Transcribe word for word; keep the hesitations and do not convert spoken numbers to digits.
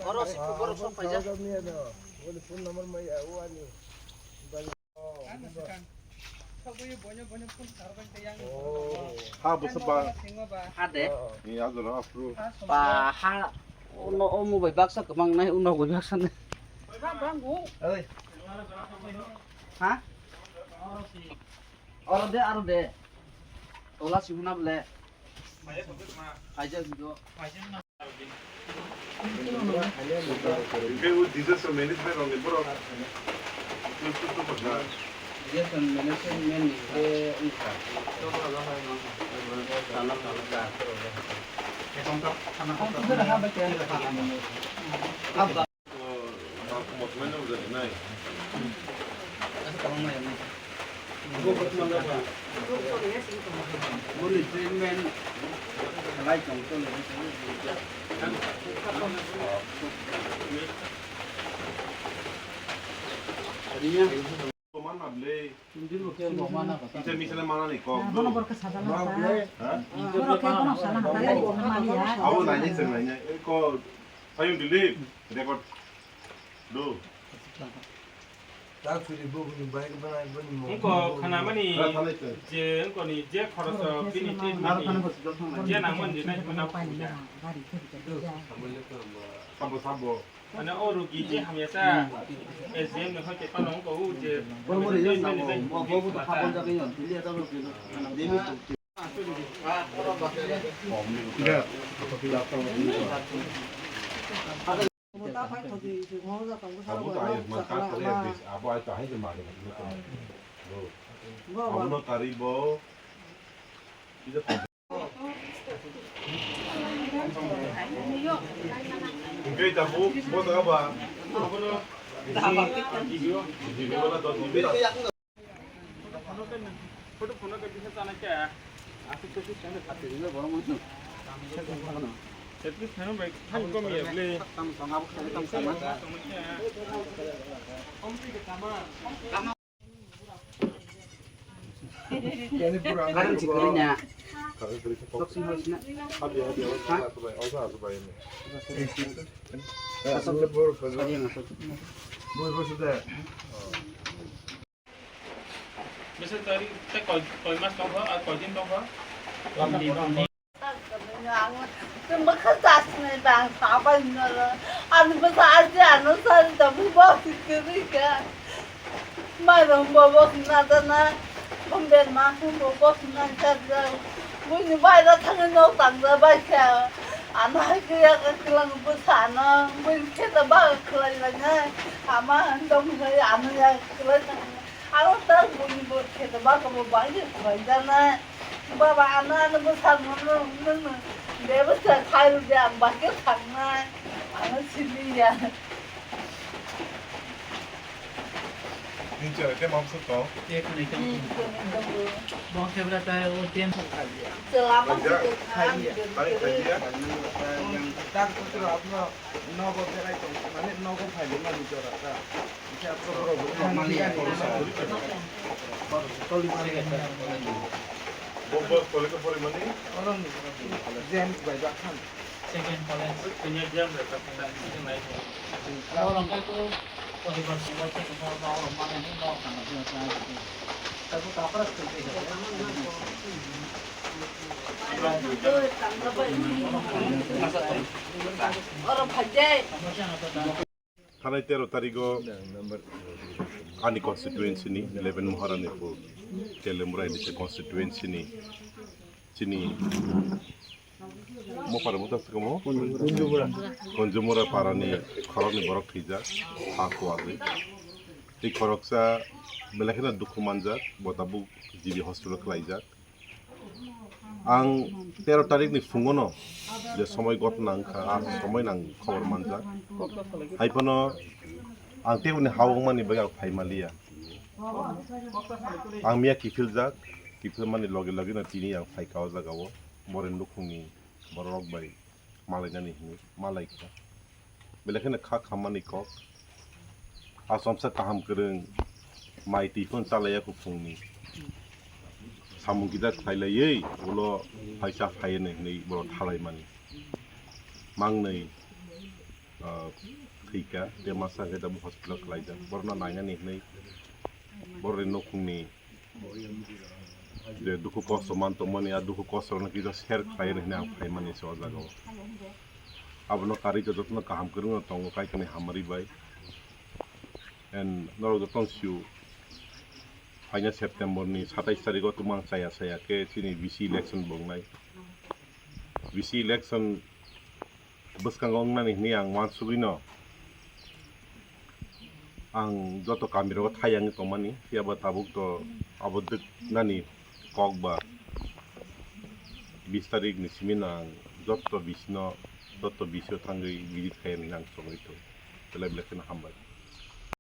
Oro si borok sok paijak. Ha, busa ba. Ha de. Ni ajor afro. Ba ha. Ono omo bai baksa kwbang nai, uno bai baksa nai. Oi. Ha? Aro de, aro de. Tola sihuna bole. Kaijak hido. Hingke o disaster management rokni borok. Disaster management ni hingke wngkha. Tala tala ka. Abba. Boni treatment khlai tong tong. Mana bwle. Kisa misa mana ni kok. Bono borok ke sajana hata. Ha? Borok ke bono sajana hata. Abo nai nai seng nai nai. Ko. Sayung dili record do. Wngkha khanamani je wngkha ni je khoroso bini treatment ni je nangmani je nai hwnna. Sabo sabo. Mane o rugi je hamya sa S D M ni hoite pano wngkha o je treatment ni bai. Abo to ayos man ka kore bis, abo ay to hai se mari. Abo no tari bo. Engke tabu bo ta ba. Abo no. Video la dos mil. Photo phone ke bisa sana kya? Aku to sih sana hati ini borong muncul. Tapi sana baik, kan kau ya beli. Tam sama aku, tam sama. Karan sikri na. Toksi hosna. Bisa tadi, teh koi, koi mas tongkha, ah, koi din tongkha? Ang tei mwkhang chasnai bang sabai noro. Ani bwsa aji ano sari da bui bo sikiri ka. Mairong bo bo khna da na. Bomber ma bo bo khna da da. Bui ni bai da thang no tang da bai ka. Ano hai ke ya ka klang bwsa ano. Bui ke da ba khlai la na. Ama dom hai ano ya khlai tang. Aro tak buni bo khe to ba ko bo bai de khwlai da na. Baba, ano, ano bwsakno nwng, nwng, nwng. Be bwsa khai rw de, ang bai khe thangnai. Ano siliya. Nini chwrai tei mamsuk tong? Tei khwnwi tong. Hmm, khwnwi tongo. Bo khe bwla tai o ten. Chwla ma. Khailiya. Ani khailiya. Tak putra apno nogo berai tong, mane nogo phailima ni jora ta. Bo, bo, college pori mani? James bai ba khan. Second college. Senior James bai ba khan. Oro phai de. Thanai tero tarigo ani constituency ni eleven Maharanipur, Telemura N H A constituency ni chini mopar mota sikamo Kunjumura para ni khorok ni borok thwijak ha kuwagwi. Tei khoroksa belai kheno dukhu manjak, bo tabuk G B hospital khlaijak. Ang tero tarikni phungono je somoi ghotna wngkha, a somoi nang khobor manjak. Hai phano ang teboni ha wngmani bagwi ang phai manliya. Ang miya kiphiljak, kiphilmani loge logeno tini ang phaikha o jagao, boreni nukhungni bororok bai malainani hinwi malaikha. Belai kheno kha khammani kok. Achomsa kaham kwrwng, mai twi phano chalaiya kuphungni. Samung kisa khlai laiwi ulo phaisa phaiya hinwi borok thalai mani. Mangnwi, ah, thwikha, tei masa khe tabuk hospital khlaijak. Borokno nainani hinwi borokni nukhungni je dukhu kosto man tongmani, a dukhu kosto rokno kisa share khlai hinwi ang phaimani se o jaga o. Abono karwi jotono kaham kwrwngno tongo Kaitorni hamari bai. And norok jotono sio, phaina September ni satais tarikh o tumang chaya chaya khe chini V C election bo wngnai. V C election bwskango wngnani hinwi ang uansugwino ang joto kami rogo thai wngwi tongmani, phiya ba tabuk to abo dwk nani kok ba bis tarikh ni simi no ang joto V C no, joto V C o thangwi visit khai hinwi ang chongwi tongo. Belai belai kheno hambai.